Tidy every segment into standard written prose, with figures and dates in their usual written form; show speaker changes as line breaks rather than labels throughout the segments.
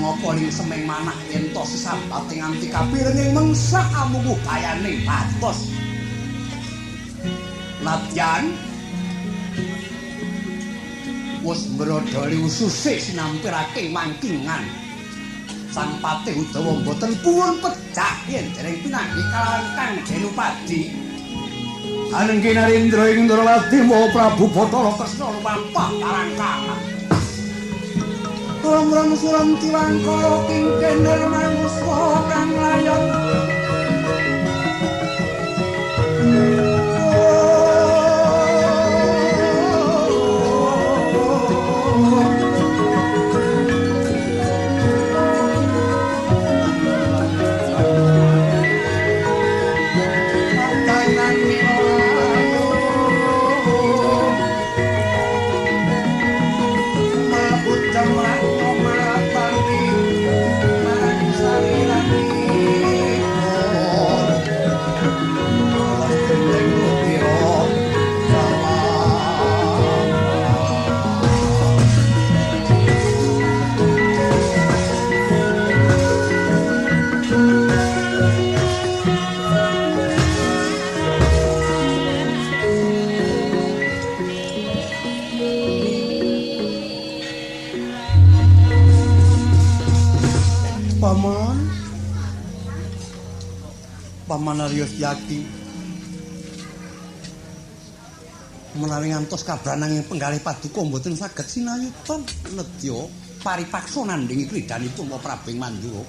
Sengapa ing semeng manah yen to sesambate nganti kapirenging mengsak amungu bayane batos. Nadyan wis mbrodoli ususe sinampirake mangkingan. Sang Patih Udawa mboten puwun pejah yen dereng pinanggih kalawan Kang Denupadi. Anenggi Narendra ing Ndrawati maha Prabu Bathara Kresna lumampah parangkangan. Ram suram tiwangkara kingkener manguswa kang layon. Paman Arya Setyaki menawi ngantos kabranang ing penggalih paduka mboten saged sinayutan nedya paripaksa nandhingi kridhanipun Prabu Mandura.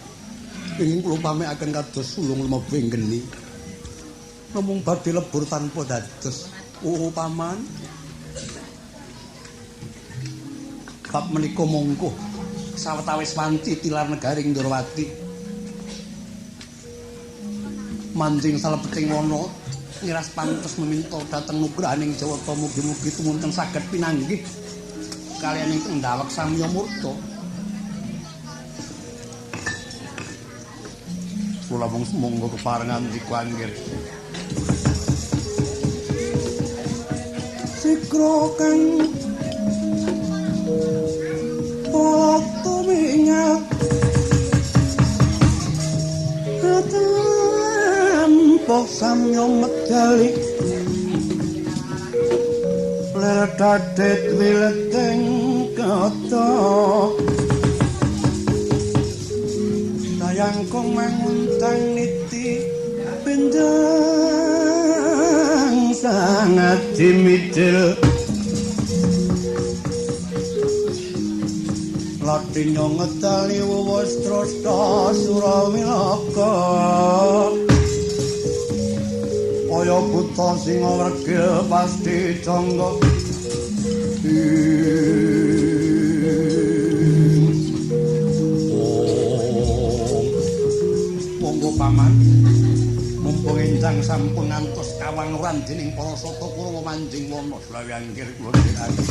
Ingin kula pamekaken kados sulung lumebing geni. Namung badhe lebur tanpa dados. Oh paman. Bab menika mongko sawetawis wanci tilar negaring Ndrawati. Manjing salebeting wana miras pantes meminta dhateng nugrahaning Jawata mugi-mugi tumunten saged pinanggih kaliyan ingkang ndawek samya murta. Kula mung sumangga keparengan diku anggir. Sikra kang tumingat atampa samya medali ler dadet wileteng kata dayangkung manguntang niti benjang sangat dimidil Latinya ngedali wuwus trasta surawilaka kaya buta sing wregil pasti jangga. Monggo paman, mumpung enjang sampun ngantos kawanguran dening para sata Kurawa manjing wana sulawi anggir kula dherekaken.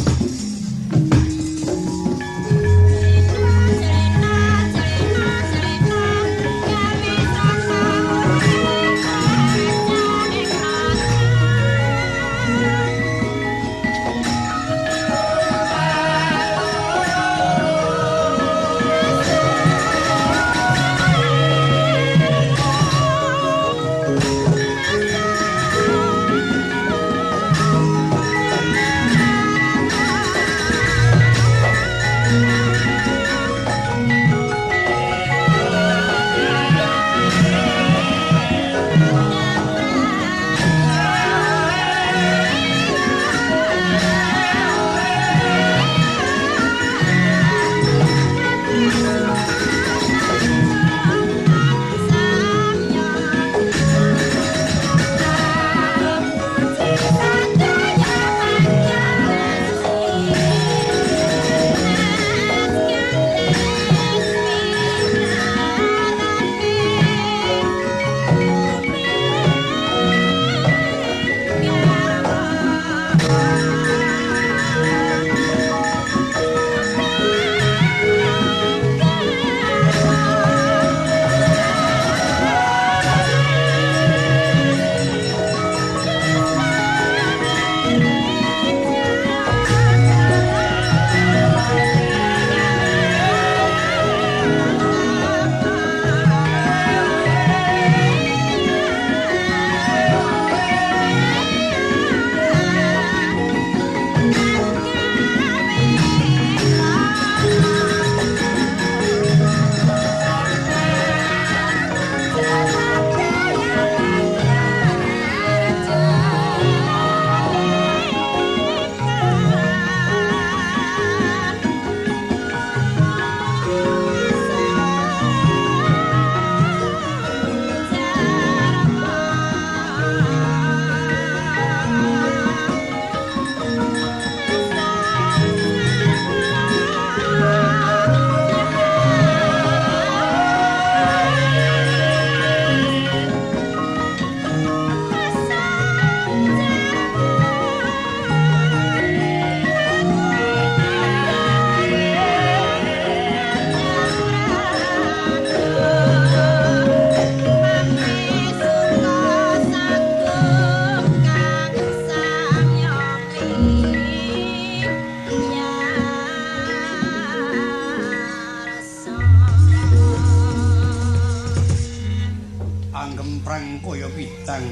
Prang kaya pidang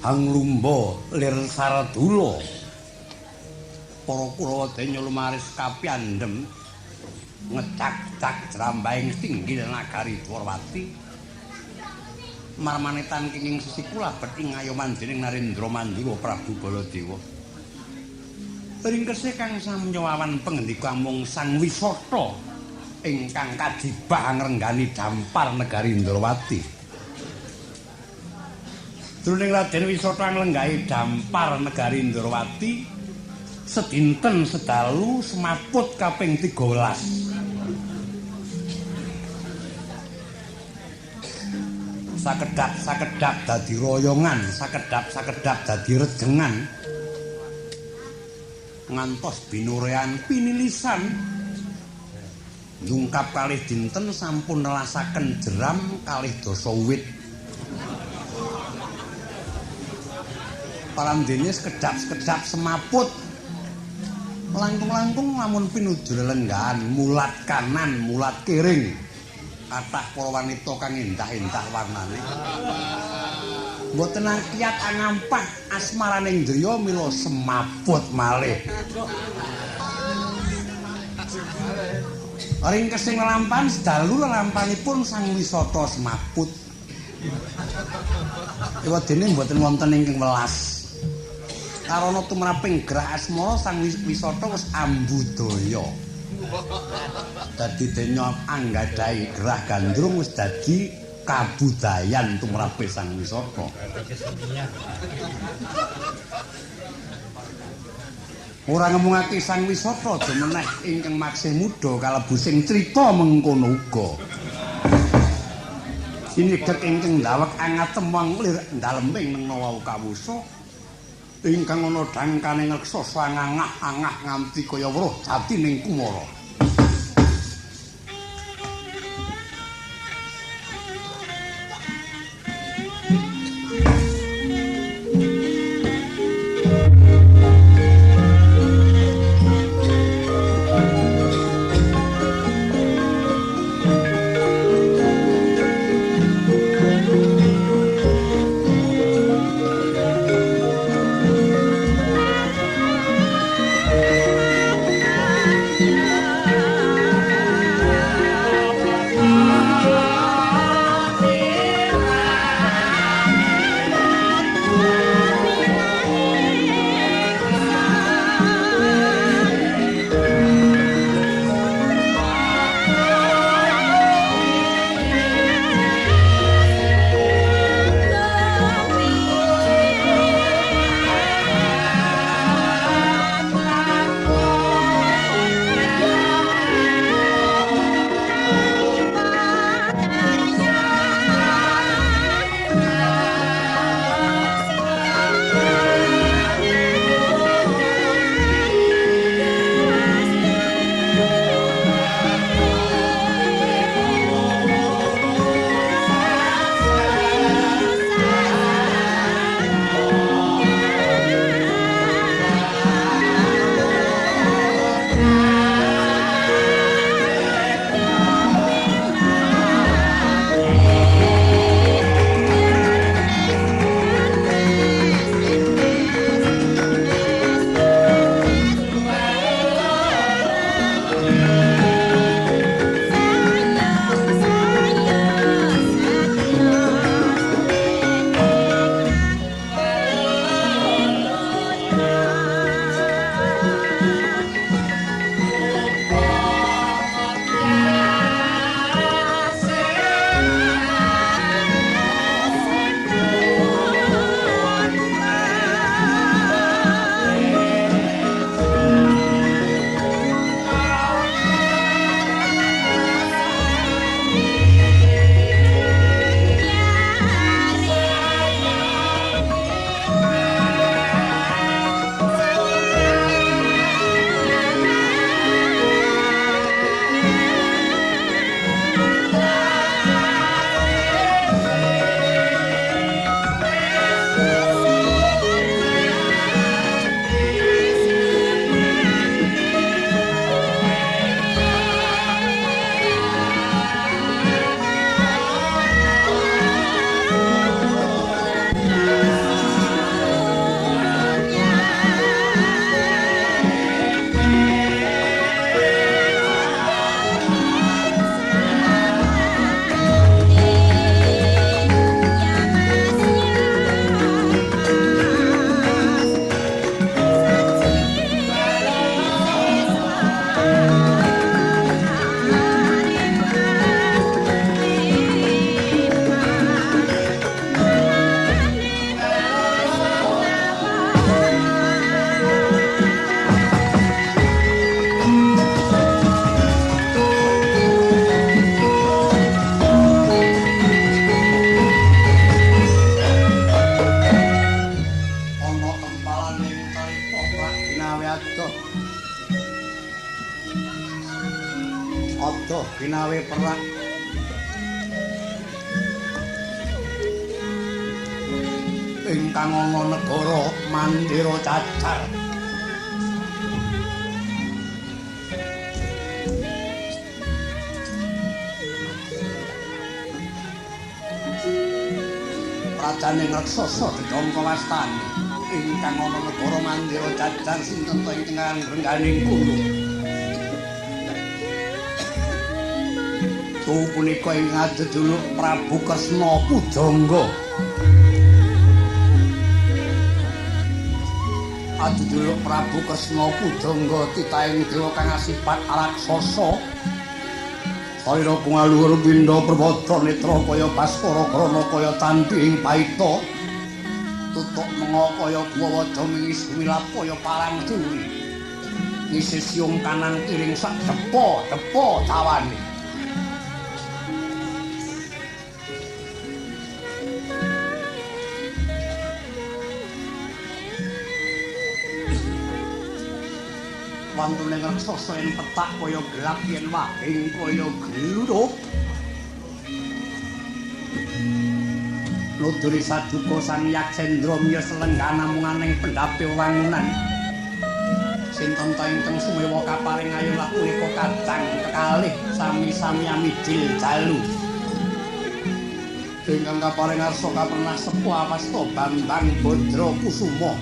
hanglumba lir sardula. Para Kurawa denya lumaris kapyandhem ngecak-cak jrambahing tinggil nagari Dwarawati. Marmanetan kenging sisih kula bet ing ngayoman dening Narendra Mandura Prabu Baladewa. Ringkese kang samya wawan pangendika mung Sang Wisata ingkang kajibah ngrenggani dampar negari Ndrawati. Jroning Raden Wisata nglenggahi dampar negari Ndrawati sedinten sedalu semaput kaping 13. Sakedhap-sakedhap dadi royongan, sakedhap-sakedhap dadi rejengan. Ngantos binurean pinilisan nyungkap kalih dinten sampun nelasaken jeram kalih dasa wit. Parandene sekedhap-sekedhap semaput langkung-langkung lamun pinuju lelenggahan mulat kanan mulat kiring kathah para wanita kang endah-endah warnane. Mboten angkiat angampah asmaraning driya mila semaput malih. Ringkesing lelampan sedalu lelampanipun Sang Wisata semaput. Ewadene mboten wonten ingkang welas. Karana tumraping grah asmara Sang Wisata wis ambudaya. Dadi denya anggadhahi gerah gandrung wis dadi kabudayan tumrape Sang Wisata. Ora ngemungake Sang Wisata aja meneh ingkang maksih muda kalebu sing crita mengkono uga. Sinegek ingkang ndawek angatemang lir daleming neng kawusa ingkang ana dangkane ngreksa sangangah-angah nganti kaya weruh jatining kumara.
Yeah.
Adoh ginawe perak ingkang ana negara Mandira Cacar. Rajane raksasa dedongko wastane ingkang ana negara Mandira Cacar sinten to ingkang rengganing kula. Tuhu punika ing adeduluk Prabu Kresna Pujangga. Adeduluk Prabu Kresna Pujangga titahing dewa kang asipat raksasa. Salira kungaluhur windha perwata netra kaya baskara krana kaya candhi ing paita. Tutuk menga kaya guwa waja mingis gumilap kaya parang curi. Ngisi siung kanan kiring sak depa-depa tawane. Wantune raksasa yen petak kaya gelap yen wahing kaya gluduk. Nuduri saduka Sang Yaksendra miyos lenggah namung aning pendhape wangunan. Sinten ta ingkang sumewa kaparing ayu lah punika kadang kekalih sami-sami amijil jalu. Ingkang kaparing arsa kapernah sepuh awasta Bambang Badra Kusuma.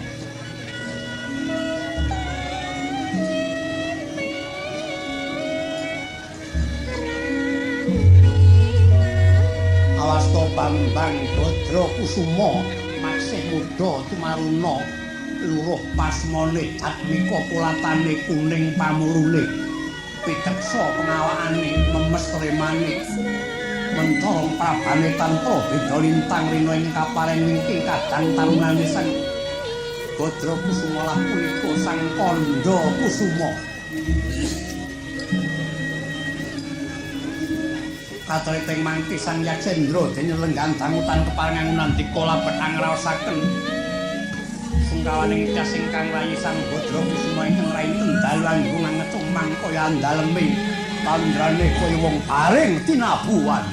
Awasta Bambang Badra Kusuma masih muda tumaruna luruh pasmane jatmika pulatane kuning pamurune piteksa pengawakane memes remane mencorong prabane tanpa beda lintang rina ing kaparing wingking kadang tarunane Sang Badra Kusuma lah punika Sang Kandha Kusuma. Katriting mangke Sang Yaksendra dene lenggan dangutan keparengan nandika labet angraosaken sungkawaning cas ingkang rayi Sang Badra Kusuma ingkang rainten dalu anggung angecumang kaya andaleme tandrane kaya wong paring tinabuhan.